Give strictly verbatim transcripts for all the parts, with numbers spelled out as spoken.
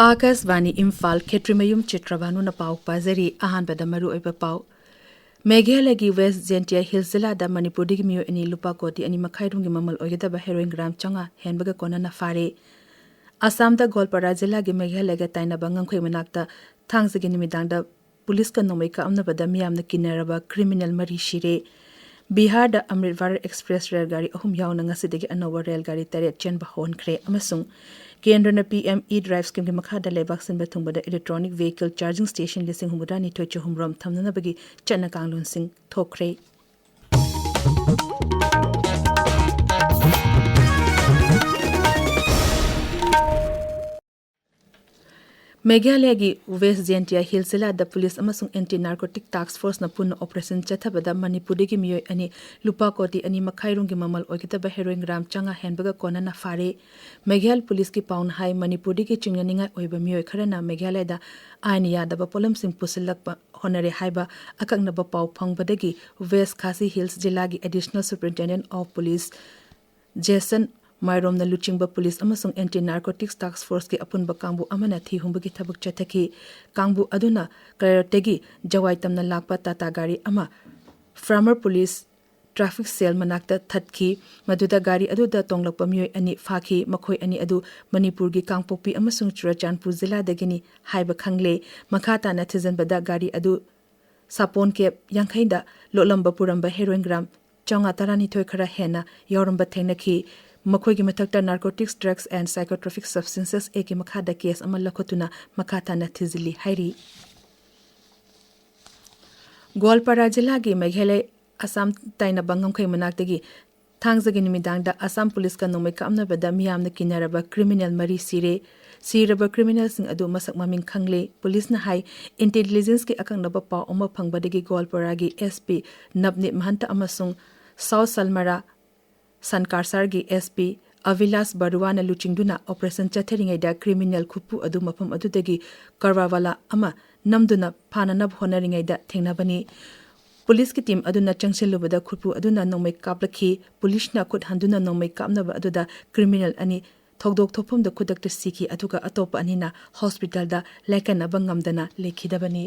ꯑꯥꯀꯥꯁꯕꯥꯅꯤ ꯏꯝꯐꯥꯜ, ꯈꯦꯇ꯭ꯔꯤꯃꯌꯨꯝ ꯆꯤꯇ꯭ꯔꯚꯥꯅꯨꯅ ꯄꯥꯎ ꯄꯥꯖꯔꯤ꯫ ꯑꯍꯥꯟꯕꯗ ꯃꯔꯨꯑꯣꯏꯕ ꯄꯥꯎ꯫ ꯃꯦꯘꯥꯂꯌꯒꯤ ꯋꯦꯁ ꯖꯦꯟꯇꯤꯌꯥ ꯍꯤꯜꯁ ꯖꯤꯂꯥꯗ ꯃꯅꯤꯄꯨꯔꯗꯒꯤ ꯃꯤꯑꯣꯏ ꯑꯅꯤ ꯂꯨꯄꯥ ꯀꯣꯇꯤ ꯑꯅꯤ ꯃꯈꯥꯏ ꯔꯣꯝꯒꯤ ꯃꯃꯜ ꯑꯣꯏꯒꯗꯕ ꯍꯦꯔꯣꯏꯟ ꯒ꯭ꯔꯥꯝ ꯆꯥꯝꯃꯉꯥ ꯍꯦꯟꯕꯒ ꯀꯣꯟꯅꯅ ꯐꯥꯔꯦ꯫ ꯑꯁꯥꯝꯗ ꯒꯣꯜꯄꯥꯔꯥ ꯖꯤꯂꯥꯒꯤ ꯃꯦꯘꯥꯂꯌꯒ ꯇꯥꯏꯅꯕ ꯉꯝꯈꯩ ꯃꯅꯥꯛꯇ ꯊꯥꯡꯖꯒꯤ ꯅꯨꯃꯤꯗꯥꯡꯗ ꯄꯨꯂꯤꯁꯀ ꯅꯣꯡꯃꯩ ꯀꯥꯞꯅꯕꯗ ꯃꯤꯌꯥꯝꯅ ꯀꯤꯅꯔꯕ ꯀ꯭ꯔꯤꯃꯤꯅꯦꯜ ꯃꯔꯤ ꯁꯤꯔꯦ꯫ ꯕꯤꯍꯥꯔꯗ ꯑꯃ꯭ꯔꯤꯠ ꯚꯥꯔꯠ ꯑꯦꯛꯁꯄ꯭ꯔꯦꯁ ꯔꯦꯜ ꯒꯥꯔꯤ ꯑꯍꯨꯝ ꯌꯥꯎꯅ ꯉꯁꯤꯗꯒꯤ ꯑꯅꯧꯕ ꯔꯦꯜ ꯒꯥꯔꯤ ꯇꯔꯦꯠ ꯆꯦꯟꯕ ꯍꯧꯍꯟꯈ꯭ꯔꯦ꯫ ꯑꯃꯁꯨꯡ ꯀꯦꯟꯗ꯭ꯔꯅ ꯄꯤ ꯑꯦꯝ ꯏ ꯗ꯭ꯔꯥꯏꯚ ꯁ꯭ꯀꯤꯝꯒꯤ ꯃꯈꯥꯗ ꯂꯩꯕꯥꯛ ꯁꯤꯟꯕ ꯊꯨꯡꯕꯗ ꯏꯂꯦꯛꯇ꯭ꯔꯣꯅꯤꯛ ꯚꯦꯍꯤꯀꯜ ꯆꯥꯔꯖꯤꯡ ꯁ꯭ꯇꯦꯁꯟ ꯂꯤꯁꯤꯡ ꯍꯨꯝꯐꯨꯇꯔꯥ ꯅꯤꯊꯣꯏ ꯆꯍꯨꯝꯔꯣꯝ ꯊꯝꯅꯅꯕꯒꯤ ꯆꯠꯅ ꯀꯥꯡꯂꯣꯟꯁꯤꯡ ꯊꯣꯛꯈ꯭ꯔꯦ꯫ ꯃꯦꯘꯥꯂꯌꯒꯤ ꯋꯦꯁ ꯖꯦꯟꯇꯤꯌꯥ ꯍꯤꯜꯁ ꯖꯤꯂꯥꯗ ꯄꯨꯂꯤꯁ ꯑꯃꯁꯨꯡ ꯑꯦꯟꯇꯤ ꯅꯥꯔꯀꯣꯇꯤꯛ ꯇꯥꯛꯁ ꯐꯣꯔꯁꯅ ꯄꯨꯟꯅ ꯑꯣꯄꯔꯦꯁꯟ ꯆꯠꯊꯕꯗ ꯃꯅꯤꯄꯨꯔꯗꯒꯤ ꯃꯤꯑꯣꯏ ꯑꯅꯤ ꯂꯨꯄꯥ ꯀꯣꯇꯤ ꯑꯅꯤ ꯃꯈꯥꯏ ꯔꯣꯝꯒꯤ ꯃꯃꯜ ꯑꯣꯏꯒꯗꯕ ꯍꯦꯔꯣꯏꯟ ꯒ꯭ꯔꯥꯝ ꯆꯥꯝꯃꯉꯥ ꯍꯦꯟꯕꯒ ꯀꯣꯟꯅꯅ ꯐꯥꯔꯦ꯫ ꯃꯦꯘꯥꯂꯌ ꯄꯨꯂꯤꯁꯀꯤ ꯄꯥꯎꯅ ꯍꯥꯏ, ꯃꯅꯤꯄꯨꯔꯗꯒꯤ ꯆꯤꯡꯅꯅꯤꯡꯉꯥꯏ ꯑꯣꯏꯕ ꯃꯤꯑꯣꯏ ꯈꯔꯅ ꯃꯦꯘꯥꯂꯌꯗ ꯑꯥꯏꯟ ꯌꯥꯗꯕ ꯄꯣꯠꯂꯝꯁꯤꯡ ꯄꯨꯁꯤꯜꯂꯛꯄ ꯍꯣꯠꯅꯔꯦ ꯍꯥꯏꯕ ꯑꯀꯛꯅꯕ ꯄꯥꯎ ꯐꯪꯕꯗꯒꯤ ꯋꯦꯁ ꯈꯥꯁꯤ ꯍꯤꯜꯁ ꯖꯤꯂꯥꯒꯤ additional superintendent of police Jason ꯃꯥꯏꯔꯣꯝꯅ ꯂꯨꯆꯤꯡꯕ ꯄꯨꯂꯤꯁ ꯑꯃꯁꯨꯡ ꯑꯦꯟꯇꯤ ꯅꯥꯔꯀꯣꯇꯤꯛꯁ ꯇꯥꯛꯁ ꯐꯣꯔꯁꯀꯤ ꯑꯄꯨꯟꯕ ꯀꯥꯡꯕꯨ ꯑꯃꯅ ꯊꯤ ꯍꯨꯝꯕꯒꯤ ꯊꯕꯛ ꯆꯠꯊꯈꯤ꯫ ꯀꯥꯡꯕꯨ ꯑꯗꯨꯅ ꯀꯂꯔꯠꯇꯒꯤ ꯖꯋꯥꯏ ꯇꯝꯅ ꯂꯥꯛꯄ ꯇꯥꯇꯥ ꯒꯥꯔꯤ ꯑꯃ ꯐꯥꯔꯃꯔ ꯄꯨꯂꯤꯁ ꯇ꯭ꯔꯥꯐꯤꯛ ꯁꯦꯜ ꯃꯅꯥꯛꯇ ꯊꯠꯈꯤ꯫ ꯃꯗꯨꯗ ꯒꯥꯔꯤ ꯑꯗꯨꯗ ꯇꯣꯡꯂꯛꯄ ꯃꯤꯑꯣꯏ ꯑꯅꯤ ꯐꯥꯈꯤ꯫ ꯃꯈꯣꯏ ꯑꯅꯤ ꯑꯗꯨ ꯃꯅꯤꯄꯨꯔꯒꯤ ꯀꯥꯡꯄꯣꯛꯄꯤ ꯑꯃꯁꯨꯡ ꯆꯨꯔꯆꯥꯟꯄꯨꯔ ꯖꯤꯂꯥꯗꯒꯤꯅꯤ ꯍꯥꯏꯕ ꯈꯪꯂꯦ꯫ ꯃꯈꯥ ꯇꯥꯅ ꯊꯤꯖꯤꯟꯕꯗ ꯒꯥꯔꯤ ꯑꯗꯨ ꯁꯥꯄꯣꯟ ꯀꯦꯞ ꯌꯥꯡꯈꯩꯗ ꯂꯣꯠꯂꯝꯕ ꯄꯨꯔꯝꯕ ꯍꯦꯔꯣꯏꯟ ꯒ꯭ꯔꯥꯝ ꯆꯥꯝꯃꯉꯥ ꯇꯔꯥꯅꯤꯊꯣꯏ ꯈꯔ ꯍꯦꯟꯅ ꯌꯥꯎꯔꯝꯕ ꯊꯦꯡꯅꯈꯤ꯫ ꯃꯈꯣꯏꯒꯤ ꯃꯊꯛꯇ Narcotics, Drugs and Psychotropic Substances Actꯀꯤ ꯃꯈꯥꯗ ꯀꯦꯁ ꯑꯃ ꯂꯧꯈꯠꯇꯨꯅ ꯃꯈꯥ ꯇꯥꯅ ꯊꯤꯖꯤꯜꯂꯤ ꯍꯥꯏꯔꯤ꯫ ꯒꯣꯜꯄꯥꯔꯥ ꯖꯤꯂꯥꯒꯤ ꯃꯦꯘꯥꯂꯌ ꯑꯁꯥꯝ ꯇꯥꯏꯅꯕ ꯉꯝꯈꯩ ꯃꯅꯥꯛꯇꯒꯤ ꯊꯥꯡꯖꯒꯤ ꯅꯨꯃꯤꯗꯥꯡꯗ ꯑꯁꯥꯝ ꯄꯨꯂꯤꯁꯀ ꯅꯣꯡꯃꯩ ꯀꯥꯞꯅꯕꯗ ꯃꯤꯌꯥꯝꯅ ꯀꯤꯅꯔꯕ ꯀ꯭ꯔꯤꯃꯤꯅꯦꯜ ꯃꯔꯤ ꯁꯤꯔꯦ꯫ ꯁꯤꯔꯕ ꯀ꯭ꯔꯤꯃꯤꯅꯦꯜꯁꯤꯡ ꯑꯗꯨ ꯃꯁꯛ ꯃꯃꯤꯡ ꯈꯪꯂꯦ꯫ ꯄꯨꯂꯤꯁꯅ ꯍꯥꯏ, ꯏꯟꯇꯦꯂꯤꯖꯦꯟꯁꯀꯤ ꯑꯀꯛꯅꯕ ꯄꯥꯎ ꯑꯃ ꯐꯪꯕꯗꯒꯤ ꯒꯣꯜꯄꯥꯔꯥꯒꯤ ꯑꯦꯁ ꯄꯤ ꯅꯕꯅꯤꯠ ꯃꯍꯟꯇ ꯑꯃꯁꯨꯡ ꯁꯥꯎꯠ ꯁꯜꯃꯥꯔꯥ ꯁꯟꯀꯥꯔꯁꯥꯔꯒꯤ ꯑꯦꯁ ꯄꯤ ꯑꯚꯤꯂꯥꯁ ꯕꯔꯨꯋꯥꯅ ꯂꯨꯆꯤꯡꯗꯨꯅ ꯑꯣꯄꯔꯦꯁꯟ ꯆꯠꯊꯔꯤꯉꯩꯗ ꯀ꯭ꯔꯤꯃꯤꯅꯦꯜ ꯈꯨꯠꯄꯨ ꯑꯗꯨ ꯃꯐꯝ ꯑꯗꯨꯗꯒꯤ ꯀꯔꯋꯥꯋꯥꯂꯥ ꯑꯃ ꯅꯝꯗꯨꯅ ꯐꯥꯅꯅꯕ ꯍꯣꯠꯅꯔꯤꯉꯩꯗ ꯊꯦꯡꯅꯕꯅꯤ꯫ ꯄꯨꯂꯤꯁꯀꯤ ꯇꯤꯝ ꯑꯗꯨꯅ ꯆꯪꯁꯤꯜꯂꯨꯕꯗ ꯈꯨꯠꯄꯨ ꯑꯗꯨꯅ ꯅꯣꯡꯃꯩ ꯀꯥꯞꯂꯛꯈꯤ꯫ ꯄꯨꯂꯤꯁꯅ ꯈꯨꯠ ꯍꯟꯗꯨꯅ ꯅꯣꯡꯃꯩ ꯀꯥꯞꯅꯕ ꯑꯗꯨꯗ ꯀ꯭ꯔꯤꯃꯤꯅꯦꯜ ꯑꯅꯤ ꯊꯧꯗꯣꯛ ꯊꯣꯛꯐꯝꯗ ꯈꯨꯗꯛꯇ ꯁꯤꯈꯤ, ꯑꯗꯨꯒ ꯑꯇꯣꯞꯄ ꯑꯅꯤꯅ ꯍꯣꯁꯄꯤꯇꯥꯜꯗ ꯂꯥꯏꯀꯠꯅꯕ ꯉꯝꯗꯅ ꯂꯩꯈꯤꯗꯕꯅꯤ꯫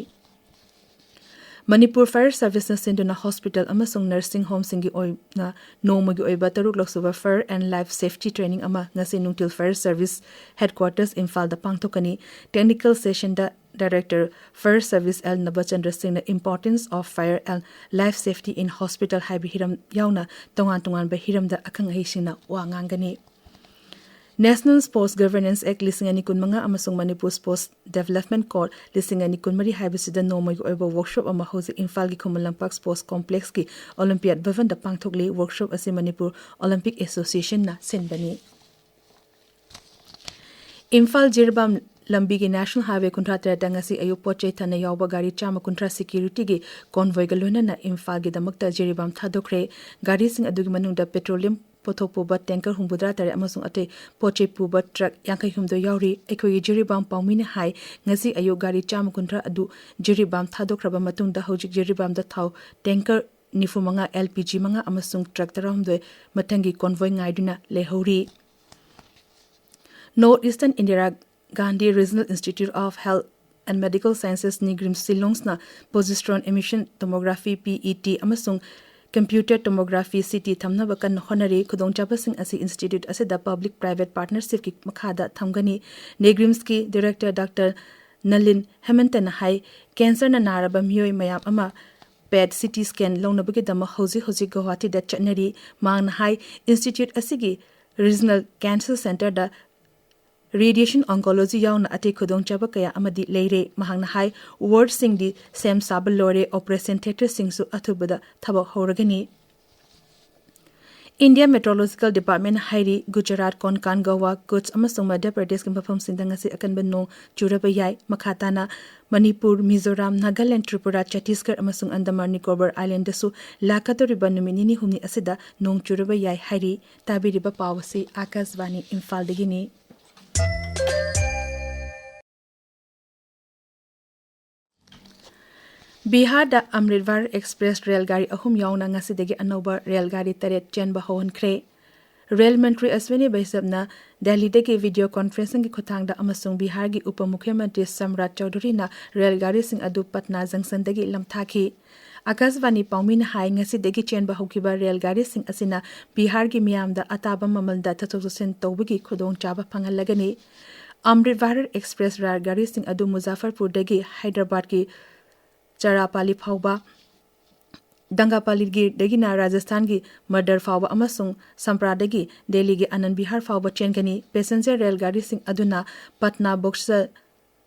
ꯃꯅꯤꯄꯨꯔ ꯐꯥꯌꯔ ꯁꯔꯚꯤꯁꯅ ꯁꯤꯟꯗꯨꯅ ꯍꯣꯁꯄꯤꯇꯥꯜ ꯑꯃꯁꯨꯡ ꯅꯔꯁꯤꯡ ꯍꯣꯝꯁꯤꯡꯒꯤ ꯑꯣꯏꯅ ꯅꯣꯡꯃꯒꯤ ꯑꯣꯏꯕ ꯇꯔꯨꯛꯂꯛ ꯁꯨꯕ Fire and Life Safety Training ꯑꯃ ꯉꯁꯤ ꯅꯨꯡꯊꯤꯜ ꯐꯥꯌꯔ ꯁꯔꯚꯤꯁ ꯍꯦꯗꯀ꯭ꯋꯥꯇꯔꯁ ꯏꯝꯐꯥꯜꯗ ꯄꯥꯡꯊꯣꯛꯀꯅꯤ꯫ ꯇꯦꯛꯅꯤꯀꯦꯜ ꯁꯦꯁꯟꯗ director fire service L Nabachandra ꯁꯤꯡꯅ Importance of Fire and Life Safety in Hospital ꯍꯥꯏꯕ ꯍꯤꯔꯝ ꯌꯥꯎꯅ ꯇꯣꯉꯥꯟ ꯇꯣꯉꯥꯟꯕ ꯍꯤꯔꯝꯗ ꯑꯈꯪ ꯑꯍꯩꯁꯤꯡꯅ ꯋꯥ ꯉꯥꯡꯒꯅꯤ꯫ National Sports Governance Act ꯂꯤꯁꯤꯡ ꯑꯅꯤ ꯀꯨꯟꯃꯉꯥ ꯑꯃꯁꯨꯡ ꯃꯅꯤꯄꯨꯔ Sports Development Code ꯂꯤꯁꯤꯡ ꯑꯅꯤ ꯀꯨꯟꯃꯔꯤ ꯍꯥꯏꯕꯁꯤꯗ ꯅꯣꯡꯃꯒꯤ ꯑꯣꯏꯕ ꯋꯥꯔꯛꯁꯣꯞ ꯑꯃ ꯍꯧꯖꯤꯛ ꯏꯝꯐꯥꯜꯒꯤ ꯈꯨꯃꯟ ꯂꯝꯄꯥꯛ ꯁ꯭ꯄꯣꯔꯠꯁ ꯀꯣꯝꯄ꯭ꯂꯦꯛꯁꯀꯤ ꯑꯣꯂꯤꯝꯄꯤꯌꯥꯠ ꯚꯕꯟꯗ ꯄꯥꯡꯊꯣꯛꯂꯤ꯫ ꯋꯥꯔꯛꯁꯣꯞ ꯑꯁꯤ ꯃꯅꯤꯄꯨꯔ ꯑꯣꯂꯤꯝꯄꯤꯛ ꯑꯦꯁꯣꯁꯤꯌꯦꯁꯟꯅ ꯁꯤꯟꯕꯅꯤ꯫ ꯏꯝꯐꯥꯜ ꯖꯤꯔꯤꯕꯥꯝ ꯂꯝꯕꯤꯒꯤ ꯅꯦꯁꯅꯦꯜ ꯍꯥꯏꯋꯦ ꯀꯨꯟꯊ꯭ꯔꯥ ꯇꯔꯦꯠꯇ ꯉꯁꯤ ꯑꯌꯨꯛ ꯄꯣꯠ ꯆꯩ ꯊꯟꯅ ꯌꯥꯎꯕ ꯒꯥꯔꯤ ꯆꯥꯝꯃ ꯀꯨꯟꯊ꯭ꯔꯥ ꯁꯦꯀ꯭ꯌꯨꯔꯤꯇꯤꯒꯤ ꯀꯣꯟꯚꯣꯏꯒ ꯂꯣꯏꯅꯅ ꯏꯝꯐꯥꯜꯒꯤꯗꯃꯛꯇ ꯖꯤꯔꯤꯕꯥꯝ ꯊꯥꯗꯣꯛꯈ꯭ꯔꯦ꯫ ꯒꯥꯔꯤꯁꯤꯡ ꯑꯗꯨꯒꯤ ꯃꯅꯨꯡꯗ ꯄꯦꯇ꯭ꯔꯣꯂꯤꯌꯝ ꯄꯣꯠꯊꯣꯛ ꯄꯨꯕ ꯇꯦꯡꯀꯔ ꯍꯨꯝꯐꯨꯇꯔꯥ ꯇꯔꯦꯠ ꯑꯃꯁꯨꯡ ꯑꯇꯩ ꯄꯣꯠ ꯆꯩ ꯄꯨꯕ ꯇ꯭ꯔꯛ ꯌꯥꯡꯈꯩ ꯍꯨꯝꯗꯣꯏ ꯌꯥꯎꯔꯤ꯫ ꯑꯩꯈꯣꯏꯒꯤ ꯖꯤꯔꯤꯕꯥꯝ ꯄꯥꯎꯃꯤꯅ ꯍꯥꯏ, ꯉꯁꯤ ꯑꯌꯨꯛ ꯒꯥꯔꯤ ꯆꯥꯝꯃ ꯀꯨꯟꯊ꯭ꯔꯥ ꯑꯗꯨ ꯖꯤꯔꯤꯕꯥꯝ ꯊꯥꯗꯣꯛꯈ꯭ꯔꯕ ꯃꯇꯨꯡꯗ ꯍꯧꯖꯤꯛ ꯖꯤꯔꯤꯕꯥꯝꯗ ꯊꯥꯎ ꯇꯦꯡꯀꯔ ꯅꯤꯐꯨ ꯃꯉꯥ, ꯑꯦꯜ ꯄꯤ ꯖꯤ ꯃꯉꯥ ꯑꯃꯁꯨꯡ ꯇ꯭ꯔꯛ ꯇꯔꯥꯍꯨꯝꯗꯣꯏ ꯃꯊꯪꯒꯤ ꯀꯣꯟꯚꯣꯏ ꯉꯥꯏꯗꯨꯅ ꯂꯩꯍꯧꯔꯤ꯫ North Eastern Indira Gandhi Regional Institute of Health and Medical Sciences, NEIGRIHMS, ꯁꯤꯂꯣꯡꯁꯅ positron emission tomography, P E T, ꯑꯃꯁꯨꯡ computed tomography, ꯁꯤ ꯇꯤ, ꯊꯝꯅꯕ ꯀꯟꯅ ꯍꯣꯠꯅꯔꯤ꯫ ꯈꯨꯗꯣꯡꯆꯥꯕꯁꯤꯡ ꯑꯁꯤ ꯏꯟꯁꯇꯤꯇ꯭ꯌꯨꯠ ꯑꯁꯤꯗ ꯄꯕ꯭ꯂꯤꯛ ꯄ꯭ꯔꯥꯏꯚꯦꯠ ꯄꯥꯔꯠꯅꯔꯁꯤꯞꯀꯤ ꯃꯈꯥꯗ ꯊꯝꯒꯅꯤ꯫ ꯅꯦꯒ꯭ꯔꯤꯝꯁꯀꯤ ꯗꯤꯔꯦꯛꯇꯔ ꯗꯥꯛꯇꯔ ꯅꯂꯤꯟ ꯍꯦꯃꯟꯇꯅ ꯍꯥꯏ, ꯀꯦꯟꯁꯔꯅ ꯅꯥꯔꯕ ꯃꯤꯑꯣꯏ ꯃꯌꯥꯝ ꯑꯃ ꯄꯦꯠ ꯁꯤ ꯇꯤ ꯁ꯭ꯀꯦꯟ ꯂꯧꯅꯕꯒꯤꯗꯃꯛ ꯍꯧꯖꯤꯛ ꯍꯧꯖꯤꯛ ꯒꯧꯍꯥꯇꯤꯗ ꯆꯠꯅꯔꯤ꯫ ꯃꯍꯥꯛꯅ ꯍꯥꯏ, ꯏꯟꯁꯇꯤꯇ꯭ꯌꯨꯠ ꯑꯁꯤꯒꯤ ꯔꯤꯖꯅꯦꯜ ꯀꯦꯟꯁꯔ ꯁꯦꯟꯇꯔꯗ ꯔꯦꯗꯤꯌꯦꯁꯟ ꯑꯣꯟꯀꯣꯂꯣꯖꯤ ꯌꯥꯎꯅ ꯑꯇꯩ ꯈꯨꯗꯣꯡꯆꯥꯕ ꯀꯌꯥ ꯑꯃꯗꯤ ꯂꯩꯔꯦ꯫ ꯃꯍꯥꯛꯅ ꯍꯥꯏ, ꯋꯥꯔꯗꯁꯤꯡꯗꯤ ꯁꯦꯝ ꯁꯥꯕ ꯂꯣꯏꯔꯦ, ꯑꯣꯄꯔꯦꯁꯟ ꯊꯤꯌꯦꯇꯔꯁꯤꯡꯁꯨ ꯑꯊꯨꯕꯗ ꯊꯕꯛ ꯍꯧꯔꯒꯅꯤ꯫ ꯏꯟꯗꯤꯌꯥ ꯃꯦꯇ꯭ꯔꯣꯂꯣꯖꯤꯀꯦꯜ ꯗꯤꯄꯥꯔꯠꯃꯦꯟꯠꯅ ꯍꯥꯏꯔꯤ, ꯒꯨꯖꯔꯥꯠ, ꯀꯣꯟꯀꯥꯟ, ꯒꯣꯋꯥ, ꯀꯨꯆ ꯑꯃꯁꯨꯡ ꯃꯙ꯭ꯌ ꯄ꯭ꯔꯗꯦꯁꯀꯤ ꯃꯐꯝꯁꯤꯡꯗ ꯉꯁꯤ ꯑꯀꯟꯕ ꯅꯣꯡ ꯆꯨꯔꯕ ꯌꯥꯏ꯫ ꯃꯈꯥ ꯇꯥꯅ ꯃꯅꯤꯄꯨꯔ, ꯃꯤꯖꯣꯔꯥꯝ, ꯅꯥꯒꯥꯂꯦꯟ, ꯇ꯭ꯔꯤꯄꯨꯔꯥ, ꯆꯇꯤꯁꯒꯔ ꯑꯃꯁꯨꯡ ꯑꯟꯗꯃꯥꯟ ꯅꯤꯀꯣꯕꯔ ꯑꯥꯏꯂꯦꯟꯗꯁꯨ ꯂꯥꯛꯀꯗꯧꯔꯤꯕ ꯅꯨꯃꯤꯠ ꯅꯤꯅꯤ ꯍꯨꯝꯅꯤ ꯑꯁꯤꯗ ꯅꯣꯡ ꯆꯨꯔꯕ ꯌꯥꯏ ꯍꯥꯏꯔꯤ꯫ ꯇꯥꯕꯤꯔꯤꯕ ꯄꯥꯎ ꯑꯁꯤ ꯑꯥꯀꯥꯁꯕꯥꯅꯤ ꯏꯝꯐꯥꯜꯗꯒꯤꯅꯤ꯫ ꯕꯤꯍꯥꯔꯗ ꯑꯃ꯭ꯔꯤꯠꯚꯥꯔ ꯑꯦꯛꯁꯄ꯭ꯔꯦꯁ ꯔꯦꯜ ꯒꯥꯔꯤ ꯑꯍꯨꯝ ꯌꯥꯎꯅ ꯉꯁꯤꯗꯒꯤ ꯑꯅꯧꯕ ꯔꯦꯜ ꯒꯥꯔꯤ ꯇꯔꯦꯠ ꯆꯦꯟꯕ ꯍꯧꯍꯟꯈ꯭ꯔꯦ꯫ ꯔꯦꯜ ꯃꯟꯇ꯭ꯔꯤ ꯑꯁ꯭ꯋꯤꯅꯤ ꯕꯩꯁꯕꯅ ꯗꯦꯜꯂꯤꯗꯒꯤ ꯚꯤꯗꯤꯑꯣ ꯀꯣꯟꯐ꯭ꯔꯦꯟꯁꯤꯡꯒꯤ ꯈꯨꯠꯊꯥꯡꯗ ꯑꯃꯁꯨꯡ ꯕꯤꯍꯥꯔꯒꯤ ꯎꯄ ꯃꯨꯈ꯭ꯌ ꯃꯟꯇ꯭ꯔꯤ ꯁꯝꯔꯥꯖ ꯆꯧꯙꯨꯔꯤꯅ ꯔꯦꯜ ꯒꯥꯔꯤꯁꯤꯡ ꯑꯗꯨ ꯄꯠꯅꯥ ꯖꯪꯁꯟꯗꯒꯤ ꯂꯝꯊꯥꯈꯤ꯫ ꯑꯀꯥꯁꯕꯥꯅꯤ ꯄꯥꯎꯃꯤꯅ ꯍꯥꯏ, ꯉꯁꯤꯗꯒꯤ ꯆꯦꯟꯕ ꯍꯧꯈꯤꯕ ꯔꯦꯜ ꯒꯥꯔꯤꯁꯤꯡ ꯑꯁꯤꯅ ꯕꯤꯍꯥꯔꯒꯤ ꯃꯤꯌꯥꯝꯗ ꯑꯇꯥꯕ ꯃꯃꯜꯗ ꯆꯠꯊꯣꯛ ꯆꯠꯁꯤꯟ ꯇꯧꯕꯒꯤ ꯈꯨꯗꯣꯡꯆꯥꯕ ꯐꯪꯍꯜꯂꯒꯅꯤ꯫ ꯑꯃ꯭ꯔꯤꯠ ꯚꯥꯔꯠ ꯑꯦꯛꯁꯄ꯭ꯔꯦꯁ ꯔꯦꯜ ꯒꯥꯔꯤꯁꯤꯡ ꯑꯗꯨ ꯃꯨꯖꯥꯐꯔꯄꯨꯔꯗꯒꯤ ꯍꯥꯏꯗ꯭ꯔꯕꯥꯗꯀꯤ ꯆꯔꯥꯄꯥꯂꯤ ꯐꯥꯎꯕ, ꯗꯪꯒꯥꯄꯥꯂꯤꯒꯤꯗꯒꯤꯅ ꯔꯥꯖꯁꯊꯥꯟꯒꯤ ꯃꯔꯗꯔ ꯐꯥꯎꯕ ꯑꯃꯁꯨꯡ ꯁꯝꯄ꯭ꯔꯥꯗꯒꯤ ꯗꯦꯜꯂꯤꯒꯤ ꯑꯅꯟꯗ ꯕꯤꯍꯥꯔ ꯐꯥꯎꯕ ꯆꯦꯟꯒꯅꯤ꯫ ꯄꯦꯁꯦꯟꯖꯔ ꯔꯦꯜ ꯒꯥꯔꯤꯁꯤꯡ ꯑꯗꯨꯅ ꯄꯠꯅꯥ, ꯕꯣꯛꯁꯔ,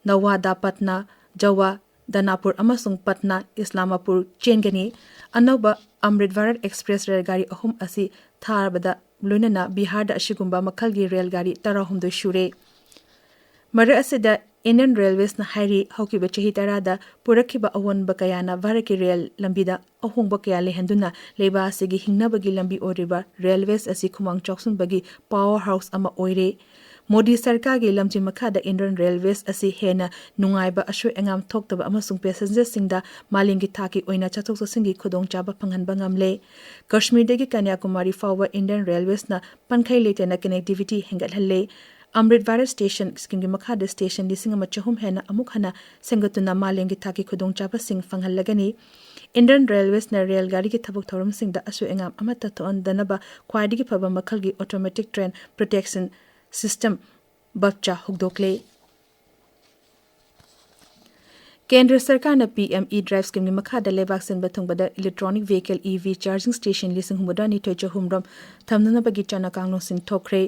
ꯅꯋꯥꯗꯥ ꯄꯠꯅꯥ, ꯖꯋꯥ, ꯗꯥꯅꯥꯄꯨꯔ ꯑꯃꯁꯨꯡ ꯄꯠꯅꯥ ꯏꯁꯂꯥꯃꯥꯄꯨꯔ ꯆꯦꯟꯒꯅꯤ꯫ ꯑꯅꯧꯕ ꯑꯃ꯭ꯔꯤꯠ ꯚꯥꯔꯠ ꯑꯦꯛꯁꯄ꯭ꯔꯦꯁ ꯔꯦꯜ ꯒꯥꯔꯤ ꯑꯍꯨꯝ ꯑꯁꯤ ꯊꯥꯕꯗ ꯂꯣꯏꯅꯅ ꯕꯤꯍꯥꯔꯗ ꯑꯁꯤꯒꯨꯝꯕ ꯃꯈꯜꯒꯤ ꯔꯦꯜ ꯒꯥꯔꯤ ꯇꯔꯥꯍꯨꯝꯗꯣꯏ ꯁꯨꯔꯦ꯫ ꯃꯔꯛ ꯑꯁꯤꯗ, ꯏꯟꯗꯤꯌꯟ ꯔꯦꯜꯋꯦꯁꯅ ꯍꯥꯏꯔꯤ, ꯍꯧꯈꯤꯕ ꯆꯍꯤ ꯇꯔꯥꯗ ꯄꯨꯔꯛꯈꯤꯕ ꯑꯑꯣꯟꯕ ꯀꯌꯥꯅ ꯚꯥꯔꯠꯀꯤ ꯔꯦꯜ ꯂꯝꯕꯤꯗ ꯑꯍꯣꯡꯕ ꯀꯌꯥ ꯂꯩꯍꯟꯗꯨꯅ ꯂꯩꯕꯥꯛ ꯑꯁꯤꯒꯤ ꯍꯤꯡꯅꯕꯒꯤ ꯂꯝꯕꯤ ꯑꯣꯏꯔꯤꯕ ꯔꯦꯜꯋꯦꯁ ꯑꯁꯤ ꯈꯨꯃꯥꯡ ꯆꯥꯎꯁꯤꯟꯕꯒꯤ ꯄꯥꯋꯔ ꯍꯥꯎꯁ ꯑꯃ ꯑꯣꯏꯔꯦ꯫ ꯃꯣꯗꯤ ꯁꯔꯀꯥꯔꯒꯤ ꯂꯝꯖꯤꯡ ꯃꯈꯥꯗ ꯏꯟꯗꯤꯌꯟ ꯔꯦꯜꯋꯦꯁ ꯑꯁꯤ ꯍꯦꯟꯅ ꯅꯨꯡꯉꯥꯏꯕ, ꯑꯁꯣꯏ ꯑꯉꯥꯝ ꯊꯣꯛꯇꯕ ꯑꯃꯁꯨꯡ ꯄꯦꯁꯦꯟꯖꯔꯁꯤꯡꯗ ꯃꯥꯂꯦꯝꯒꯤ ꯊꯥꯛꯀꯤ ꯑꯣꯏꯅ ꯆꯠꯊꯣꯛ ꯆꯠꯁꯤꯟꯒꯤ ꯈꯨꯗꯣꯡꯆꯥꯕ ꯐꯪꯍꯟꯕ ꯉꯝꯂꯦ꯫ ꯀꯥꯁꯃꯤꯔꯗꯒꯤ ꯀꯟꯌꯥꯀꯨꯃꯥꯔꯤ ꯐꯥꯎꯕ ꯏꯟꯗꯤꯌꯟ ꯔꯦꯜꯋꯦꯁꯅ ꯄꯟꯈꯩ ꯂꯩꯇꯅ ꯀꯅꯦꯛꯇꯤꯚꯤꯇꯤ ꯍꯦꯟꯒꯠꯍꯜꯂꯦ꯫ ꯑꯃ꯭ꯔꯤꯠ ꯚꯥꯔꯠ ꯁ꯭ꯇꯦꯁꯟ ꯁ꯭ꯀꯤꯝꯒꯤ ꯃꯈꯥꯗ ꯁ꯭ꯇꯦꯁꯟ ꯂꯤꯁꯤꯡ ꯑꯃ ꯆꯍꯨꯝ ꯍꯦꯟꯅ ꯑꯃꯨꯛ ꯍꯟꯅ ꯁꯦꯝꯒꯠꯇꯨꯅ ꯃꯥꯂꯦꯝꯒꯤ ꯊꯥꯛꯀꯤ ꯈꯨꯗꯣꯡꯆꯥꯕꯁꯤꯡ ꯐꯪꯍꯜꯂꯒꯅꯤ꯫ ꯏꯟꯗꯤꯌꯟ ꯔꯦꯜꯋꯦꯁꯅ ꯔꯦꯜ ꯒꯥꯔꯤꯒꯤ ꯊꯕꯛ ꯊꯧꯔꯝꯁꯤꯡꯗ ꯑꯁꯣꯏ ꯑꯉꯥꯝ ꯑꯃꯠꯇ ꯊꯣꯛꯍꯟꯗꯅꯕ ꯈ꯭ꯋꯥꯏꯗꯒꯤ ꯐꯕ ꯃꯈꯜꯒꯤ ꯑꯣꯇꯣꯃꯦꯇꯤꯛ ꯇ꯭ꯔꯦꯟ ꯄ꯭ꯔꯣꯇꯦꯛꯁꯟ ꯁꯤꯁꯇꯦꯝ, ꯕꯞꯆꯥ, ꯍꯧꯗꯣꯛꯂꯦ꯫ ꯀꯦꯟꯗ꯭ꯔ ꯁꯔꯀꯥꯔꯅ ꯄꯤ ꯑꯦꯝ ꯏ ꯗ꯭ꯔꯥꯏꯚ ꯁ꯭ꯀꯤꯝꯒꯤ ꯃꯈꯥꯗ ꯂꯩꯕꯥꯛ ꯁꯤꯟꯕ ꯊꯨꯡꯕꯗ electronic vehicle, E V, charging station ꯂꯤꯁꯤꯡ ꯍꯨꯝꯐꯨꯇꯔꯥ ꯅꯤꯊꯣꯏ ꯆꯍꯨꯝꯔꯣꯝ ꯊꯝꯅꯅꯕꯒꯤ ꯆꯠꯅ ꯀꯥꯡꯂꯣꯟꯁꯤꯡ ꯊꯣꯛꯈ꯭ꯔꯦ꯫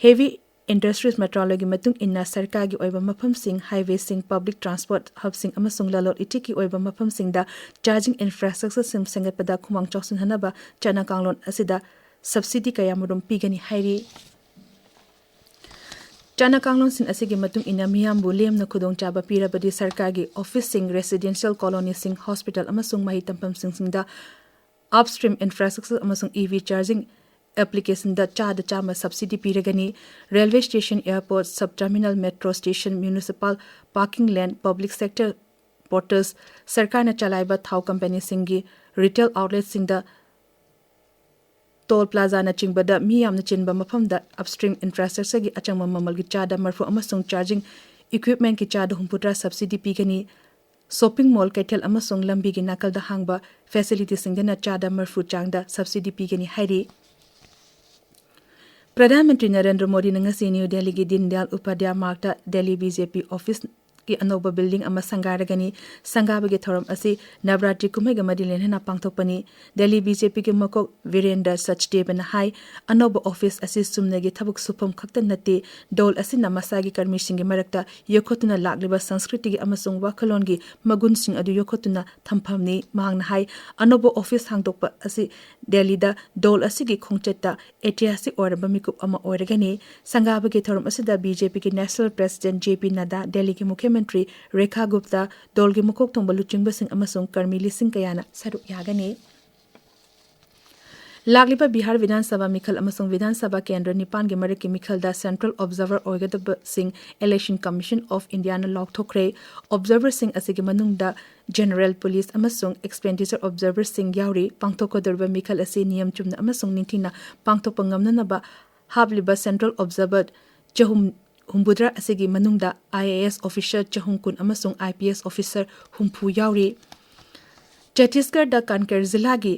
ꯍꯦꯚꯤ ꯏꯟꯗꯁꯇ꯭ꯔꯤꯁ ꯃꯟꯇ꯭ꯔꯥꯂꯌꯒꯤ ꯃꯇꯨꯡ ꯏꯟꯅ, ꯁꯔꯀꯥꯔꯒꯤ ꯑꯣꯏꯕ ꯃꯐꯝꯁꯤꯡ, ꯍꯥꯏꯋꯦꯁꯤꯡ, ꯄꯕ꯭ꯂꯤꯛ ꯇ꯭ꯔꯥꯟꯁꯄꯣꯔꯠ ꯍꯕꯁꯤꯡ ꯑꯃꯁꯨꯡ ꯂꯂꯣꯟ ꯏꯇꯤꯛꯀꯤ ꯑꯣꯏꯕ ꯃꯐꯝꯁꯤꯡꯗ ꯆꯥꯔꯖꯤꯡ ꯏꯟꯐ꯭ꯔꯥꯁ꯭ꯇ꯭ꯔꯛꯆꯔꯁꯤꯡ ꯁꯦꯝꯒꯠꯄꯗ ꯈꯨꯃꯥꯡ ꯆꯥꯎꯁꯤꯟꯍꯟꯅꯕ ꯆꯠꯅ ꯀꯥꯡꯂꯣꯟ ꯑꯁꯤꯗ ꯁꯕꯁꯤꯗꯤ ꯀꯌꯥꯃꯔꯨꯝ ꯄꯤꯒꯅꯤ ꯍꯥꯏꯔꯤ꯫ ꯆꯠꯅ ꯀꯥꯡꯂꯣꯟꯁꯤꯡ ꯑꯁꯤꯒꯤ ꯃꯇꯨꯡ ꯏꯟꯅ, ꯃꯤꯌꯥꯝꯕꯨ ꯂꯦꯝꯅ ꯈꯨꯗꯣꯡꯆꯥꯕ ꯄꯤꯔꯕꯗꯤ ꯁꯔꯀꯥꯔꯒꯤ ꯑꯣꯐꯤꯁꯁꯤꯡ, ꯔꯦꯁꯤꯗꯦꯟꯁꯤꯌꯦꯜ ꯀꯣꯂꯣꯅꯤꯁꯤꯡ, ꯍꯣꯁꯄꯤꯇꯥꯜ ꯑꯃꯁꯨꯡ ꯃꯍꯩ ꯇꯝꯐꯝꯁꯤꯡꯗ ꯑꯞꯁ꯭ꯇ꯭ꯔꯤꯝ ꯏꯟꯐ꯭ꯔꯥꯁ꯭ꯇ꯭ꯔꯛꯆꯔ ꯑꯃꯁꯨꯡ ꯏ ꯚꯤ ꯆꯥꯔꯖꯤꯡ ꯑꯦꯄ꯭ꯂꯤꯀꯦꯁꯟꯗ ꯆꯥꯗ ꯆꯥꯝꯃ ꯁꯕꯁꯤꯗꯤ ꯄꯤꯔꯒꯅꯤ꯫ Railway station, airport, sub terminal, metro station, municipal parking lane, public sector ꯄꯣꯔꯇꯦꯖ, ꯁꯔꯀꯥꯔꯅ ꯆꯂꯥꯏꯕ ꯊꯥꯎ ꯀꯝꯄꯦꯅꯤꯁꯤꯡꯒꯤ ꯔꯤꯇꯦꯜ ꯑꯥꯎꯠꯂꯦꯠꯁꯤꯡꯗ ꯇꯣꯜ ꯄ꯭ꯂꯥꯖꯥꯅꯆꯤꯡꯕꯗ ꯃꯤ ꯌꯥꯝꯅ ꯆꯤꯟꯕ ꯃꯐꯝꯗ ꯑꯞꯁ꯭ꯇ꯭ꯔꯤꯝ ꯏꯟꯐ꯭ꯔꯥꯁ꯭ꯇ꯭ꯔꯛꯆꯔꯒꯤ ꯑꯆꯪꯕ ꯃꯃꯜꯒꯤ ꯆꯥꯗ ꯃꯔꯐꯨ ꯑꯃꯁꯨꯡ ꯆꯥꯔꯖꯤꯡ ꯏꯀ꯭ꯋꯤꯞꯃꯦꯟꯠꯀꯤ ꯆꯥꯗ ꯍꯨꯝꯐꯨꯇꯔꯥ ꯁꯕꯁꯤꯗꯤ ꯄꯤꯒꯅꯤ꯫ ꯁꯣꯄꯤꯡ ꯃꯣꯜ, ꯀꯩꯊꯦꯜ ꯑꯃꯁꯨꯡ ꯂꯝꯕꯤꯒꯤ ꯅꯥꯀꯜꯗ ꯍꯥꯡꯕ ꯐꯦꯁꯤꯂꯤꯇꯤꯁꯤꯡꯗꯅ ꯆꯥꯗ ꯃꯔꯐꯨ ꯆꯥꯡꯗ ꯁꯕꯁꯤꯗꯤ ꯄꯤꯒꯅꯤ ꯍꯥꯏꯔꯤ꯫ ꯄ꯭ꯔꯙꯥꯟ ꯃꯟꯇ꯭ꯔꯤ ꯅꯔꯦꯟꯗ꯭ꯔ ꯃꯣꯗꯤꯅ ꯉꯁꯤ ꯅ꯭ꯌꯨ ꯗꯦꯜꯂꯤꯒꯤ ꯗꯤꯟ ꯗꯌꯥꯜ ꯎꯄꯥꯙ꯭ꯌꯥ ꯃꯥꯔꯒꯇ ꯗꯦꯜꯂꯤ ꯕꯤ ꯖꯦ ꯄꯤ ꯑꯣꯐꯤꯁꯀꯤ ꯑꯅꯧꯕ ꯕꯤꯜꯗꯤꯡ ꯑꯃ ꯁꯪꯒꯥꯔꯒꯅꯤ꯫ ꯁꯪꯒꯥꯕꯒꯤ ꯊꯧꯔꯝ ꯑꯁꯤ ꯅꯕꯔꯥꯇ꯭ꯔꯤ ꯀꯨꯝꯍꯩꯒ ꯃꯔꯤ ꯂꯩꯅꯅ ꯄꯥꯡꯊꯣꯛꯄꯅꯤ꯫ ꯗꯦꯜꯂꯤ ꯕꯤ ꯖꯦ ꯄꯤꯒꯤ ꯃꯀꯣꯛ ꯕꯤꯔꯦꯟꯗ꯭ꯔ ꯁꯆꯗꯦꯕꯅ ꯍꯥꯏ, ꯑꯅꯧꯕ ꯑꯣꯐꯤꯁ ꯑꯁꯤ ꯆꯨꯝꯅꯒꯤ ꯊꯕꯛ ꯁꯨꯐꯝ ꯈꯛꯇ ꯅꯠꯇꯦ, ꯗꯣꯜ ꯑꯁꯤꯅ ꯃꯁꯥꯒꯤ ꯀꯔꯃꯤꯁꯤꯡꯒꯤ ꯃꯔꯛꯇ ꯌꯣꯛꯈꯠꯇꯨꯅ ꯂꯥꯛꯂꯤꯕ ꯁꯪꯁꯀ꯭ꯔꯤꯇꯤꯒꯤ ꯑꯃꯁꯨꯡ ꯋꯥꯈꯜꯂꯣꯟꯒꯤ ꯃꯒꯨꯟꯁꯤꯡ ꯑꯗꯨ ꯌꯣꯛꯈꯠꯇꯨꯅ ꯊꯝꯐꯝꯅꯤ꯫ ꯃꯍꯥꯛꯅ ꯍꯥꯏ, ꯑꯅꯧꯕ ꯑꯣꯐꯤꯁ ꯍꯥꯡꯗꯣꯛꯄ ꯑꯁꯤ ꯗꯦꯜꯂꯤꯗ ꯗꯣꯜ ꯑꯁꯤꯒꯤ ꯈꯣꯡꯆꯠꯇ ꯏꯇꯤꯍꯥꯁꯤꯛ ꯑꯣꯏꯔꯕ ꯃꯤꯀꯨꯞ ꯑꯃ ꯑꯣꯏꯔꯒꯅꯤ꯫ ꯁꯪꯒꯥꯕꯒꯤ ꯊꯧꯔꯝ ꯑꯁꯤꯗ ꯕꯤ ꯖꯦ ꯄꯤꯒꯤ ꯅꯦꯁꯅꯦꯜ ꯄ꯭ꯔꯦꯁꯤꯗꯦꯟꯠ ꯖꯦ ꯄꯤ ꯅꯗꯥ, ꯗꯦꯜꯂꯤꯒꯤ ꯃꯨꯈ꯭ꯌ ꯃꯟꯇ꯭ꯔꯤ ꯔꯦꯈꯥ ꯒꯨꯞꯇꯥ, ꯗꯣꯜꯒꯤ ꯃꯀꯣꯛ ꯊꯣꯡꯕ ꯂꯨꯆꯤꯡꯕꯁꯤꯡ ꯑꯃꯁꯨꯡ ꯀꯔꯃꯤ ꯂꯤꯁꯤꯡ ꯀꯌꯥꯅ ꯁꯔꯨꯛ ꯌꯥꯒꯅꯤ꯫ ꯂꯥꯛꯂꯤꯕ ꯕꯤꯍꯥꯔ ꯕꯤꯙꯥꯟ ꯁꯚꯥ ꯃꯤꯈꯜ ꯑꯃꯁꯨꯡ ꯕꯤꯙꯥꯟ ꯁꯚꯥ ꯀꯦꯟꯗ꯭ꯔ ꯅꯤꯄꯥꯟꯒꯤ ꯃꯔꯛꯀꯤ ꯃꯤꯈꯜꯗ ꯁꯦꯟꯇ꯭ꯔꯦꯜ ꯑꯣꯕꯖꯥꯔꯚꯔ ꯑꯣꯏꯒꯗꯕꯁꯤꯡ ꯏꯂꯦꯛꯁꯟ ꯀꯃꯤꯁꯟ ꯑꯣꯐ ꯏꯟꯗꯤꯌꯥꯅ ꯂꯥꯎꯊꯣꯛꯈ꯭ꯔꯦ꯫ ꯑꯣꯕꯖꯥꯔꯚꯔꯁꯤꯡ ꯑꯁꯤꯒꯤ ꯃꯅꯨꯡꯗ ꯖꯦꯅꯔꯦꯜ ꯄꯨꯂꯤꯁ ꯑꯃꯁꯨꯡ ꯑꯦꯛꯁꯄꯦꯟꯗꯤꯆꯔ ꯑꯣꯕꯖꯥꯔꯚꯔꯁꯤꯡ ꯌꯥꯎꯔꯤ꯫ ꯄꯥꯡꯊꯣꯛꯀꯗꯧꯔꯤꯕ ꯃꯤꯈꯜ ꯑꯁꯤ ꯅꯤꯌꯝ ꯆꯨꯝꯅ ꯑꯃꯁꯨꯡ ꯅꯤꯡꯊꯤꯅ ꯄꯥꯡꯊꯣꯛꯄ ꯉꯝꯅꯅꯕ ꯍꯥꯞꯂꯤꯕ ꯁꯦꯟꯇ꯭ꯔꯦꯜ ꯑꯣꯕꯖꯥꯔꯚꯔ ꯆꯍꯨꯝ ꯍꯨꯝꯐꯨꯇꯔꯥ ꯑꯁꯤꯒꯤ ꯃꯅꯨꯡꯗ ꯑꯥꯏ ꯑꯦ ꯑꯦꯁ ꯑꯣꯐꯤꯁꯥꯔ ꯆꯍꯨꯝ ꯀꯨꯟ ꯑꯃꯁꯨꯡ ꯑꯥꯏ ꯄꯤ ꯑꯦꯁ ꯑꯣꯐꯤꯁꯥꯔ ꯍꯨꯝꯐꯨ ꯌꯥꯎꯔꯤ꯫ ꯆꯇꯤꯁꯒꯔꯗ ꯀꯥꯟꯀꯦꯔ ꯖꯤꯂꯥꯒꯤ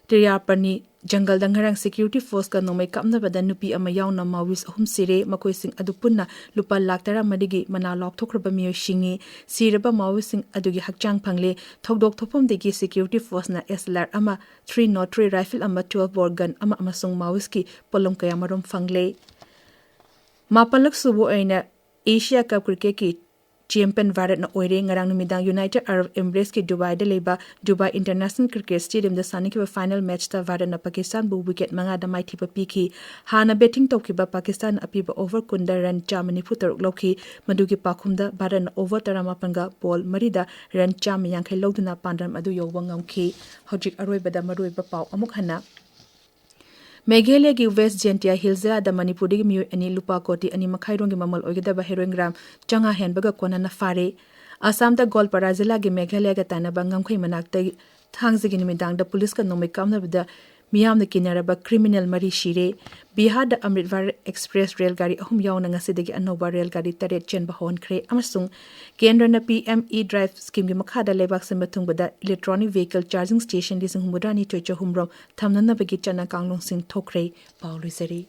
ꯇ꯭ꯔꯤꯌꯥꯄꯅꯤ ꯖꯪꯒꯜꯗ ꯉꯔꯥꯡ ꯁꯦꯀ꯭ꯌꯨꯔꯤꯇꯤ ꯐꯣꯔꯁꯀ ꯅꯣꯡꯃꯩ ꯀꯥꯞꯅꯕꯗ ꯅꯨꯄꯤ ꯑꯃ ꯌꯥꯎꯅ ꯃꯥꯑꯣꯏꯁ ꯑꯍꯨꯝ ꯁꯤꯔꯦ꯫ ꯃꯈꯣꯏꯁꯤꯡ ꯑꯗꯨ ꯄꯨꯟꯅ ꯂꯨꯄꯥ ꯂꯥꯈ ꯇꯔꯥꯃꯔꯤꯒꯤ ꯃꯅꯥ ꯂꯥꯎꯊꯣꯛꯈ꯭ꯔꯕ ꯃꯤꯑꯣꯏꯁꯤꯡꯅꯤ꯫ ꯁꯤꯔꯕ ꯃꯥꯑꯣꯏꯁꯤꯡ ꯑꯗꯨꯒꯤ ꯍꯛꯆꯥꯡ ꯐꯪꯂꯦ꯫ ꯊꯧꯗꯣꯛ ꯊꯣꯛꯐꯝꯗꯒꯤ ꯁꯦꯀ꯭ꯌꯨꯔꯤꯇꯤ ꯐꯣꯔꯁꯅ ꯑꯦꯁ ꯑꯦꯜ ꯑꯥꯔ ꯑꯃ, ꯊ꯭ꯔꯤ ꯅꯣꯠ ꯊ꯭ꯔꯤ ꯔꯥꯏꯐꯜ ꯑꯃ, ꯇ꯭ꯋꯦꯜꯐ ꯕꯣꯔ ꯒꯟ ꯑꯃ ꯑꯃꯁꯨꯡ ꯃꯥꯑꯣꯏꯁꯀꯤ ꯄꯣꯠꯂꯝ ꯀꯌꯥꯃꯔꯨꯝ ꯐꯪꯂꯦ꯫ ꯃꯥꯄꯜꯂꯛ ꯁꯨꯕ ꯑꯣꯏꯅ ꯑꯦꯁꯤꯌꯥ ꯀꯞ ꯀ꯭ꯔꯤꯀꯦꯠꯀꯤ ꯆꯦꯝꯄꯤꯌꯟ ꯚꯥꯔꯠꯅ ꯑꯣꯏꯔꯦ꯫ ꯉꯔꯥꯡ ꯅꯨꯃꯤꯗꯥꯡ ꯌꯨꯅꯥꯏꯇꯦꯗ ꯑꯔꯕ ꯏꯃꯤꯔꯦꯠꯁꯀꯤ ꯗꯨꯕꯥꯏꯗ ꯂꯩꯕ ꯗꯨꯕꯥꯏ ꯏꯟꯇꯔꯅꯦꯁꯅꯦꯜ ꯀ꯭ꯔꯤꯀꯦꯠ ꯁ꯭ꯇꯦꯗꯤꯌꯝꯗ ꯁꯥꯟꯅꯈꯤꯕ ꯐꯥꯏꯅꯦꯜ ꯃꯦꯆꯇ ꯚꯥꯔꯠꯅ ꯄꯥꯀꯤꯁꯇꯥꯟꯕꯨ ꯋꯤꯀꯦꯠ ꯃꯉꯥꯗ ꯃꯥꯏꯊꯤꯕ ꯄꯤꯈꯤ꯫ ꯍꯥꯟꯅ ꯕꯦꯇꯤꯡ ꯇꯧꯈꯤꯕ ꯄꯥꯀꯤꯁꯇꯥꯟꯅ ꯑꯄꯤꯕ ꯑꯣꯚꯔ ꯀꯨꯟꯗ ꯔꯟ ꯆꯥꯝꯃ ꯅꯤꯐꯨ ꯇꯔꯨꯛ ꯂꯧꯈꯤ꯫ ꯃꯗꯨꯒꯤ ꯄꯥꯎꯈꯨꯝꯗ ꯚꯥꯔꯠꯅ ꯑꯣꯚꯔ ꯇꯔꯥꯃꯥꯄꯟꯒ ꯕꯣꯜ ꯃꯔꯤꯗ ꯔꯟ ꯆꯥꯝꯃ ꯌꯥꯡꯈꯩ ꯂꯧꯗꯨꯅ ꯄꯥꯟꯗꯝ ꯑꯗꯨ ꯌꯧꯕ ꯉꯝꯈꯤ꯫ ꯍꯧꯖꯤꯛ ꯑꯔꯣꯏꯕꯗ ꯃꯔꯨꯑꯣꯏꯕ ꯄꯥꯎ ꯑꯃꯨꯛ ꯍꯟꯅ꯫ ꯃꯦꯘꯥꯂꯌꯒꯤ ꯋꯦꯁ ꯖꯌꯟꯇꯤꯌꯥ ꯍꯤꯜ ꯖꯤꯂꯥꯗ ꯃꯅꯤꯄꯨꯔꯗꯒꯤ ꯃꯤꯑꯣꯏ ꯑꯅꯤ ꯂꯨꯄꯥ ꯀꯣꯇꯤ ꯑꯅꯤ ꯃꯈꯥꯏ ꯔꯣꯝꯒꯤ ꯃꯃꯜ ꯑꯣꯏꯒꯗꯕ ꯍꯦꯔꯣꯏꯟ ꯒ꯭ꯔꯥꯝ ꯆꯥꯝꯃꯉꯥ ꯍꯦꯟꯕꯒ ꯀꯣꯟꯅꯅ ꯐꯥꯔꯦ꯫ ꯑꯁꯥꯝꯗ ꯒꯣꯜꯄꯥꯔꯥ ꯖꯤꯂꯥꯒꯤ ꯃꯦꯘꯥꯂꯌꯒ ꯇꯥꯏꯅꯕ ꯉꯝꯈꯩ ꯃꯅꯥꯛꯇ ꯊꯥꯡꯖꯒꯤ ꯅꯨꯃꯤꯗꯥꯡꯗ ꯄꯨꯂꯤꯁꯀ ꯅꯣꯡꯃꯩ ꯀꯥꯞꯅꯕꯗ ꯃꯤꯌꯥꯝꯅ ꯀꯤꯅꯔꯕ ꯀ꯭ꯔꯤꯃꯤꯅꯦꯜ ꯃꯔꯤ ꯁꯤꯔꯦ꯫ ꯕꯤꯍꯥꯔꯗ ꯑꯃ꯭ꯔꯤꯠ ꯚꯥꯔꯠ ꯑꯦꯛꯁꯄ꯭ꯔꯦꯁ ꯔꯦꯜ ꯒꯥꯔꯤ ꯑꯍꯨꯝ ꯌꯥꯎꯅ ꯉꯁꯤꯗꯒꯤ ꯑꯅꯧꯕ ꯔꯦꯜ ꯒꯥꯔꯤ ꯇꯔꯦꯠ ꯆꯦꯟꯕ ꯍꯧꯍꯟꯈ꯭ꯔꯦ ꯑꯃꯁꯨꯡ ꯀꯦꯟꯗ꯭ꯔꯅ ꯄꯤ ꯑꯦꯝ ꯏ ꯗ꯭ꯔꯥꯏꯚ ꯁ꯭ꯀꯤꯝꯒꯤ ꯃꯈꯥꯗ ꯂꯩꯕꯥꯛ ꯁꯤꯟꯕ ꯊꯨꯡꯕꯗ ꯏꯂꯦꯛꯇ꯭ꯔꯣꯅꯤꯛ ꯚꯤꯍꯤꯀꯜ ꯆꯥꯔꯖꯤꯡ ꯁ꯭ꯇꯦꯁꯟ ꯂꯤꯁꯤꯡ ꯍꯨꯝꯐꯨꯇꯔꯥꯅꯤꯊꯣꯏ ꯆꯍꯨꯝ ꯔꯣꯝ ꯊꯝꯅꯅꯕꯒꯤ ꯆꯠꯅ ꯀꯥꯡꯂꯣꯟꯁꯤꯡ ꯊꯣꯛꯈ꯭ꯔꯦ꯫ ꯄꯥꯎ ꯂꯣꯏꯖꯔꯤ꯫